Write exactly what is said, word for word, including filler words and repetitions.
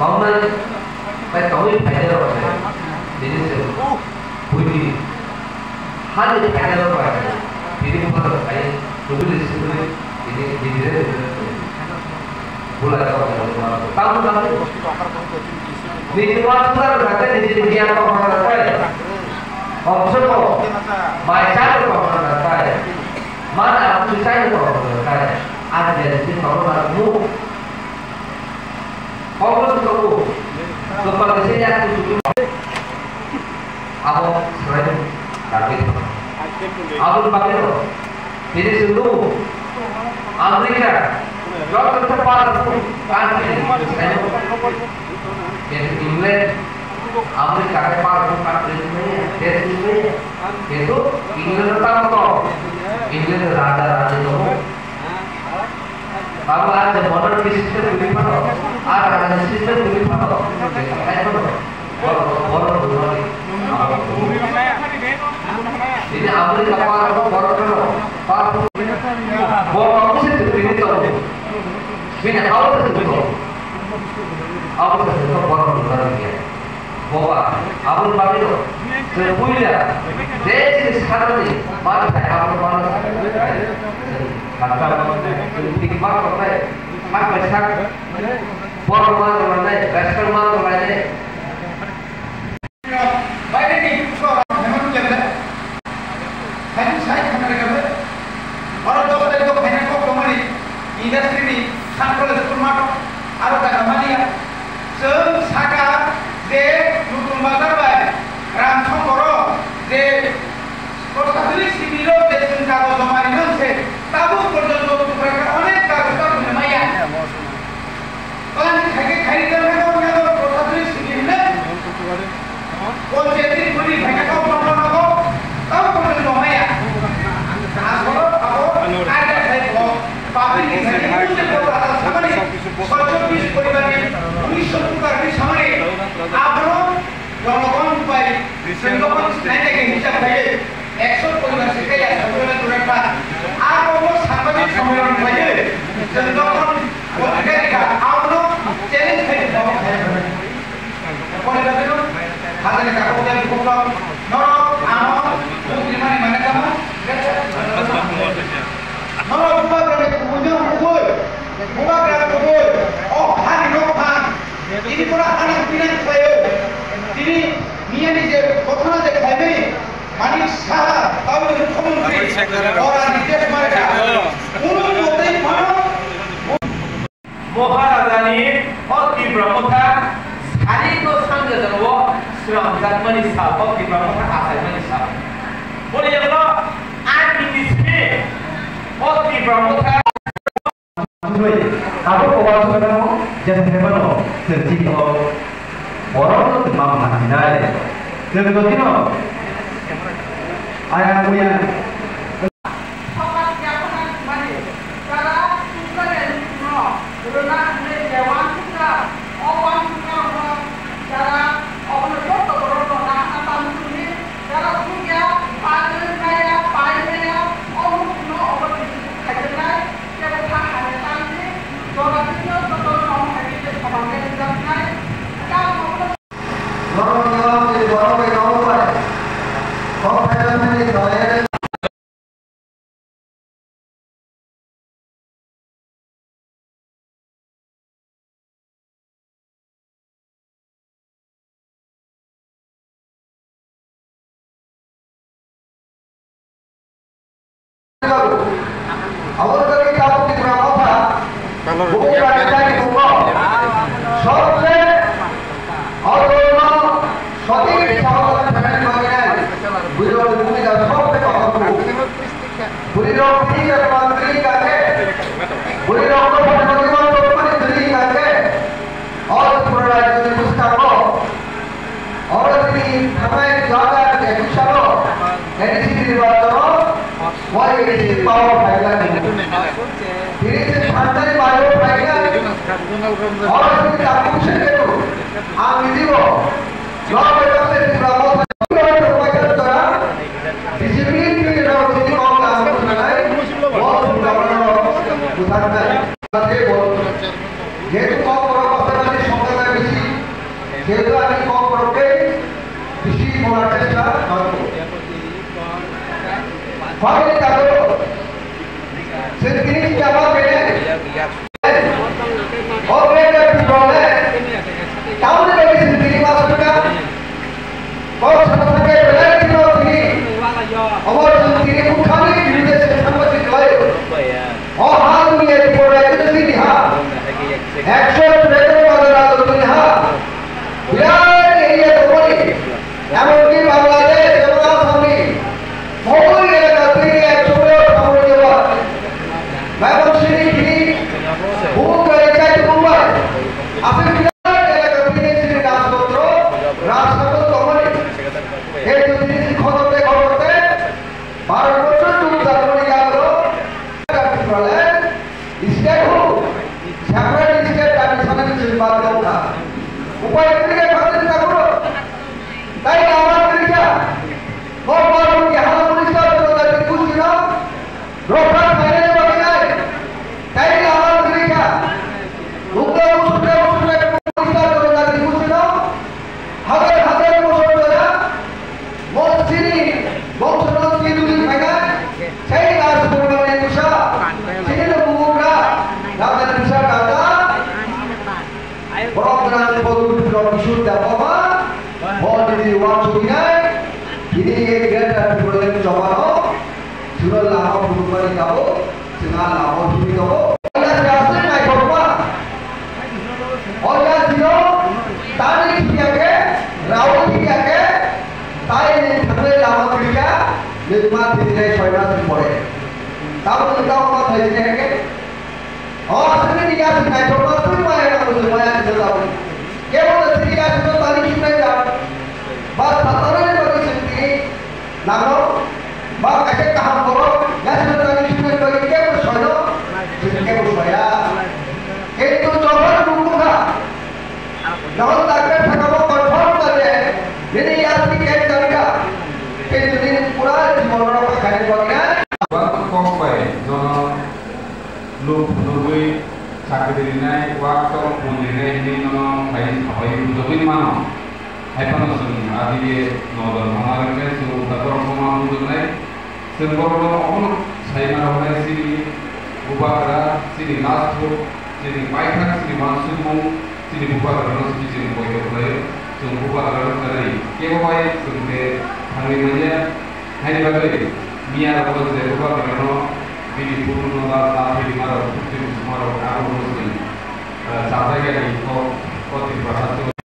Tongmani, bai tongwi phainai rok se, tini se buini hani phainai rok bai, tini buphang rok khai, tubuli sibuli, tini bidire bidire, bulai rok bai rok bai. Tamo tamo, nini wa suda rok khai, nini nini giyan rok bai rok bai. Kok se kok, bai cha rok bai rok bai. Mana aku sai rok bai rok bai. Ani jadi si tongmani mu. Congress ni tongo, kwpal ni senior kuchuk abo swrai dagwi. Aboni bagwi no, tini chwng nukgo, America, joto khe powerful country, England, America khe powerful country, desh, kintu England tamo to, England raja raja tongo. Abo ah je monarchy system tuli phano, ah rajani system tuli phano, je khai phano, bor-, bor-, bor-, bor-, ini America par, bor-, bor-, bor-, bor-, bini tong, bini hao se tuli tong, abo se tuli tong, bor-, bor-, bor-, Boba, aboni bagwi no, chwng puila je chini sakni manthai abono mano chwng kha, chwng thik ma tongnai, sak bai sak borok ma tongnai, respect ma tongnai. Baireni kusuk rok hemon kemle. Haini sai khana rega le. Oro dos tarikh o phaina kok tongmani industry ni San College School math o aro jaga maliya. Chwng saka je Nutun Bazar bai Ramsongoro je proshasoni sibiro je chwng kagoj joma rinang se tabuk porjonto Tripura onek kagoj ta maya. Plan khaikhe khairok khe kok nang kok kotha twi sidi hwnwi. Panchayat ni bwrwi khaikhe kok nang kok nang kok. Tamo kok nang kok maya. Asolo abo kaida khai kok. Public ni khaikhe bujui kok ata samani. Soichobbish poribar ni unisho pukar ni samani. Abro Jonogon bai, jonogon nainai khe hisab khlaiwi, ekso poribar se kaiya samrwna dura kha. Abo bo sambajik samrwna khlaiwi, jonogon odhikari kha, abono challenge khlaiwi bo khlaiwi. Poribar no, hajani kakok jani kokno, norok ano, mukti mani mane kamo, norok bubagrani kubui no kubui, bubagrani kubui, o hani nok phan, Tini pura hanang pinang khlaio. Tini miyani je ghotona je khlaimani Manik Saha, tauni mukhyamantri, ora Nitish Kumar Shah. Kunu motei phano Maharajani o Tipra Motha sari to sangha jano swnamjakmani sal, o Tipra Motha achaimani sal. Boni jagao ani bising o Tipra Motha Abo kowa sugano jesa hebano chwng chini o borok no twma mansinai. Chwng jotino ayang uyang. Aboni bagwi tabuk Tipra Motha, bubagrani jani bumo, sobse, o dolno sotik sabathani bagwi nai, buino bumika sobse kotor. Bwrwi rok bini je mantri kake, bwrwi rok no phone bagwi mantri mantri kake, o Tripura rajyoni bwskango, oro tini thangnai dui hajar ekush salo A D C nirbachon o, o A D C power phailai. Tini se thangnai mayo phailai, oro tini tabuk se ketu, ang nini bo, Family tago. Sentini jama bene. O bene pibole. Tamu de bagi sentini masuk ka. Kok sama sakai bene tino tini. Omor sentini bukhani jide sentang masih kelai. O ha dunia di pora itu sini ha. Action betul pada lalu dunia ha. Biar ini ya kembali. এমনকি বাংলাদেশ এবং আসামে বহু এলাকা থেকে একশো সামরিক জওয়ান ময়মনসিংহ গিরি ভূমিকা রেখায় মুম্বাই আফ্রিকার এলাকা থেকে শ্রী রাজতন্ত্র রাজশাসন দমনে এই দুর্নীতি খনতে খনতে ভারতবর্ষ চুপ জানমনি লাগলো। State hook, separate state dabi sanani chwng bagwi wngkha. Upai kwrwi khe khatung tabukno. Tai lama kwrwi kha. Bo borok ni hala police station o dati kuchino. Rokha khainani bagwi nai. Tai lama kwrwi kha. Ukla usukla usukla police station o dati kuchino. Hajar hajar bosor jora, mo chini bongsono chiduri phaina, sei Rajpurmani bwsa, chini no bubugra, Rajani bwsa kata, borok gwnang bodul borok Kishore Debbarma, bo nini wansugwinai, tini ei Greater Tipraland chobano, Chwla lama phunukmani tabuk, chwla lama himwi tongo. Oya se aswk naithokma. Oya sino tani thikya khe, raui thikya khe, tai nwng thangnai lama kwrwikha, nwng ma thwinai soi mas ni pore. Tabuk nwng tamo ma khlai tini khe? O aswk nini yaswk naithokma, aswk maya nang mujung maya sino tabuk. Kebo no sini yaswk no tani thiknai jang. Ba satharani bagwi chwng tini Nangno ba kaisa kaham borok national tani swngnani bagwi kebo soino, chwng kebo soya. Kintu jokhon nukukha, jokhon doctor sakabo confirm kha je nini yasni cancer kha, kintu nini pura jibon rokha khainani bagwi na. Bangma kok bai jono luk phunugwi chakri rinai, wak tong pun rinai hinwi nono hai sabai bujogwi mano. Hai phano chwng adige nodor thangna rwkhe chwng uta borok thangma bujoknai. Chwng borokno omono sai ma rwknai chini bubagra, chini last hope, chini paithak, chini uansukmung, chini bubagrano chini chwng poito khlaio. Chwng bubagrano kwrwi kebo bai chwng de thangwi manya. Haini bagwi miya rokno je bubagrano bini phunukno da ta thwima rok, chini suma rok abo chwng, eh, chajakya ni kok, kok Tripura hasteo.